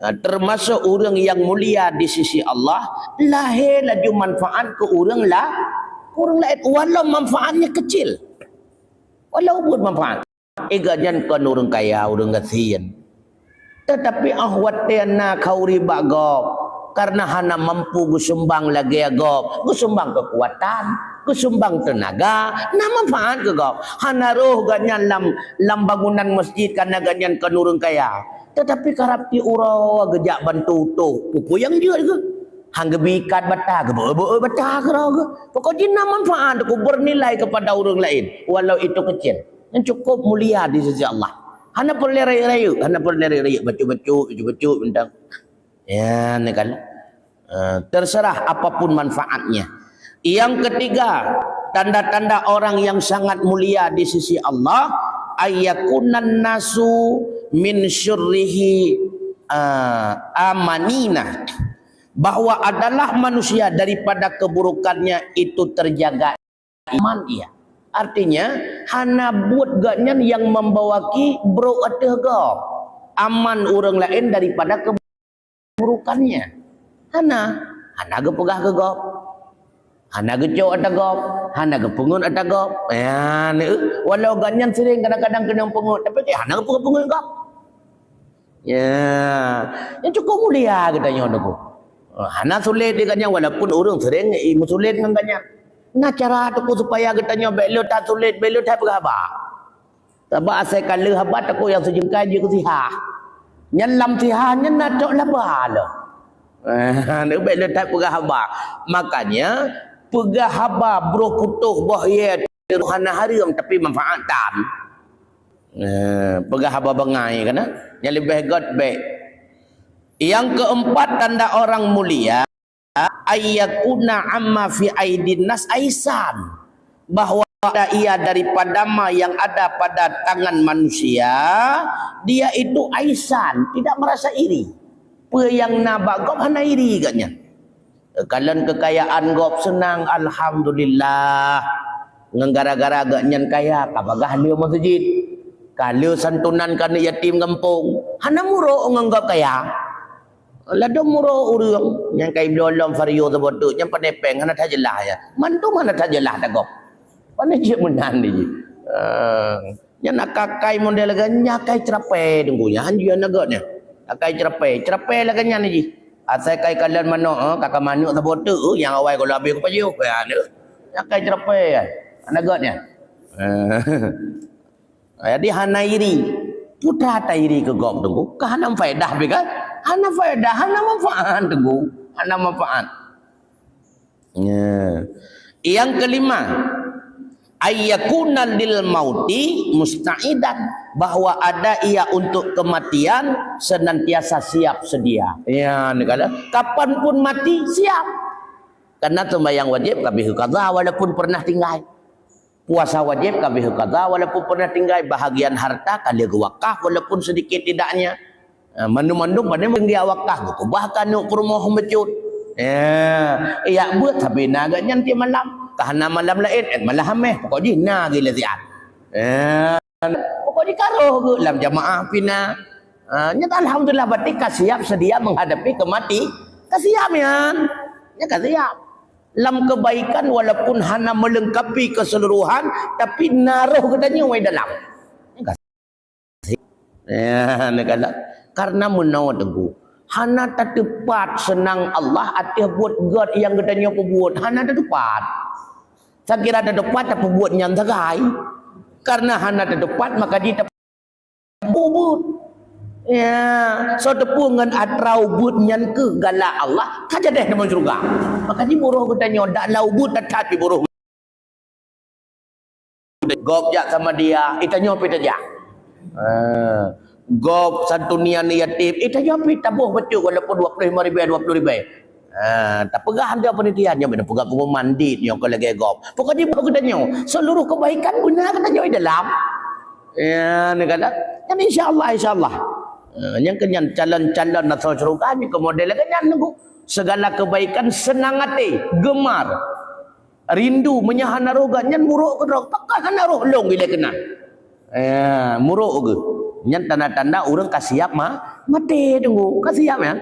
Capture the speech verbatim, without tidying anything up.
Ha, termasuk ureuëng yang mulia di sisi Allah, lahé laju manfaat keu ureuëng la-, ureuëng laén, walau manfaatnya kecil. Walau buet manfaat. Eh, gobnyan kon ureuëng kaya, ureuëng gasien. Tetapi óh watée na khauri bak gob, karena hana mampu geusumbang lagée gob, geusumbang keukuatan, geusumbang teunaga, na manfaat keu gob. Hana roh gobnyan lam, lam bangunan masjid karena gobnyan kon ureuëng kaya. Tetapi karab tieb uroe geujak bantu toh, peue-peue nyang jeuet geuh. Han geubi ikat bata, geubeuet-beuet bata keudroe geuh. Pokok jih na manfaat, bernilai kepada ureuëng laén, walau itu kecil. Nyang cukup mulia di sisi Allah. Hana peureulée rayeuk-rayeuk, hana peureulée rayeuk-rayeuk, bacut-bacut, bacut-bacut bintang. Ya, ni kan. Eh, terserah apapun manfaatnya. Yang ketiga, tanda-tanda orang yang sangat mulia di sisi Allah, ayyakunan nasu min syurrihi, eh, amanina. Bahwa adalah manusia daripada keburukannya itu terjaga aman ia. Artinya, hana buet gobnyan nyang membawaki brok ateueh gob. Aman ureuëng laén daripada keburukannya. Hana, hana geupeugah keu gob. Hana geucok ata gob, hana geupeungeut ata gob. Ya, ni, walau gobnyan sering kadang-kadang keunong peungeut, tapi dia hana geupeungeut gob. Ya, nyang cukup mulia geutanyoe Teungku. Hana sulet di gobnyan walaupun ureuëng sering meusulet ngon gobnyan. Na cara Teungku supaya geutanyoe bék le that sulet, bék le that peugah haba. Sabab asai ka le haba Teungku nyang seujeungkai jeuet keu sihah. Nyan lam sihah nyan na cok laba le. Bék le that peugah haba. Makanya peugah haba broh kutoh boh ye hana hareuem tapi manfaat tan. Eh, peugah haba bangai kana, nyang leubeh göt bék. Yang keempat tanda orang mulia, ayyakuna amma fi aidin nas aisan, bahwa ada ia daripada ma yang ada pada tangan manusia, dia itu aisan, tidak merasa iri. Peue nyang na bak gob hana iri gobnyan. Kalon keukayaan gob seunang, alhamdulillah. Ngon gara-gara gobnyan kaya, ka bagah le meuseujid. Ka le santunan keu aneuk yatim gampông. Hana murok ngon gob kaya. Ladôm murok ureuëng nyang ka ibloe lom vario saboh teuk, nyang pane péng hana that jeulaih ya. Mandum hana that jeulaih ata gob. Pane jeuet meunan di jih. Ah. Nyan akai model lagée nyan akai ceurapée Teungku nyan, han jeuet aneuk geuh nyan. Akai ceurapée, ceurapée lagée nyan jih. Asai kai kalon manok, eh, ka ka manok saboh teuk, eh, nyang awai goh lom habéh kupajoh, ya, nyan. Akai ceurapée, eh, aneuk geuh nyan. Eh. Jadi hana iri. Peue ta iri keu gob Teungku? Ka hana faedah pih kan? Hana faedah, hana manfaat Teungku. Hana manfaat. Ya. Yang kelima, ayyakuna lil mauti musta'idan, bahwa ada ia untuk kematian senantiasa siap sedia. Ya, ni kata, kapan pun mati, siap. Karena sembahyang wajib ka beuh qadha walaupun pernah tinggai. Puasa wajib ka beuh qadha walaupun pernah tinggai, bahagian harta ka lheueh geuwakaf walaupun sedikit tidaknya. Ah, mandum-mandum pane meunggah wakaf geukeubah keu aneuk peurumoh bacut. Ya, yak beuet sabe na geuh nyan tiep malam. Ka hana malam laén, eh, malam Hamèh, pokok jih na geuh lé siat. Ya, pokok jih ka roh geuh lam jamaah pih na. Ah, nyan alhamdulillah berarti ka siap sedia menghadapi kemati. Ka siap nyan. Nyan ka siap. Lam kebaikan walaupun hana melengkapi keseluruhan, tapi na roh geutanyoe dalam. Ya, neukalon. Karena meunoe Teungku, hana tateupat seunang Allah ateueh buet gét nyang geutanyoe peubuet, hana tateupat. Sakira tateupat tapeubuet nyan sagai. Karena hana tateupat, maka jitapeubuet. Ya, soe teupeu ngon atra ubeut nyan keuh galak Allah, ka jadeh tamong syeuruga. Maka jiburoh geutanyoe dak lam ubeut that-that jiburoh. Gob jak sama dia, itanyoe pih tajak. Ah, gob santuni aneuk yatim, itanyoe pih taboh bacut walaupun dua puluh lima ribèe, dua puluh ribèe. Ah, tapeugah lé panitia nyoe, bèk tapeugah pengumuman dit nyoe keu lagèe gob. Pokok jih bak geutanyoe, seluruh kebaikan beuna geutanyoe dalam. Ya, ni kata, kan insya Allah, insya Allah. Ah, nyang keu nyan calon-calon asoe syeuruga nyoe keu model lagèe nyan nunggu. Segala kebaikan senang até, gemar. Rindu meunyoe hana roh gét nyan murok keudroe, pakon hana roh lôn ilèe keunan. Eh, murok geuh. Nyan tanda-tanda ureueng ka siap ma-, Maté teungku, ka siap nyan.